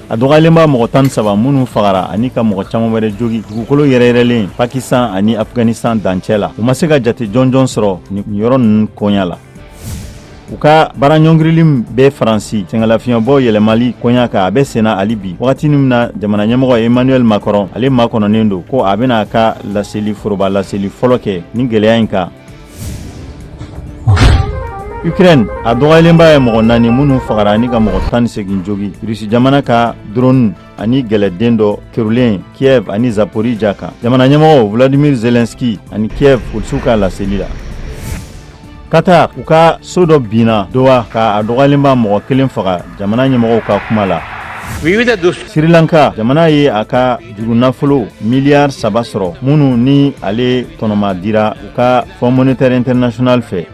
A dɔgɔyalenba mɔgɔ 13 minnu fagara ani ka mɔgɔ caman wɛrɛ jogi dugukolo yɛrɛyɛrɛlen Pakistan ani Afghanistan dancɛ la, u ma se ka jate jɔnjɔn sɔrɔ nin yɔrɔ ninnu koɲa la. U ka baara ɲɔngirili bɛ Faransi sɛgɛnlafiɲɛbɔ yɛlɛmali koɲa kan, a bɛ senna hali bi wagati min na jamana ɲɛmɔgɔ Emmanuel Macron, ale makɔnɔnen don ko a bɛna a ka laseli foroba laseli fɔlɔ kɛ nin gɛlɛya in kan. Ukraine, a dɔgɔyalenba ye mɔgɔ 4 minnu fagara ani ka mɔgɔ 18 jogi Rusi jamana ka drone ani gɛlɛden dɔ kerulen Kiev ani Zaporija kan, jamana ɲɛmɔgɔ Vladimir Zelensky ani Kiev polisiw ka laseli la. Qatar, u ka so dɔ binna Doha ka a dɔgɔyalenba mɔgɔ kelen faga, jamana ɲɛmɔgɔw ka kuma la. Sri Lanka jamana ye a ka juru nafolo miliyari 3 sɔrɔ, minnu ni ale tɔnɔma dira u ka Fonds monétaire international fɛ.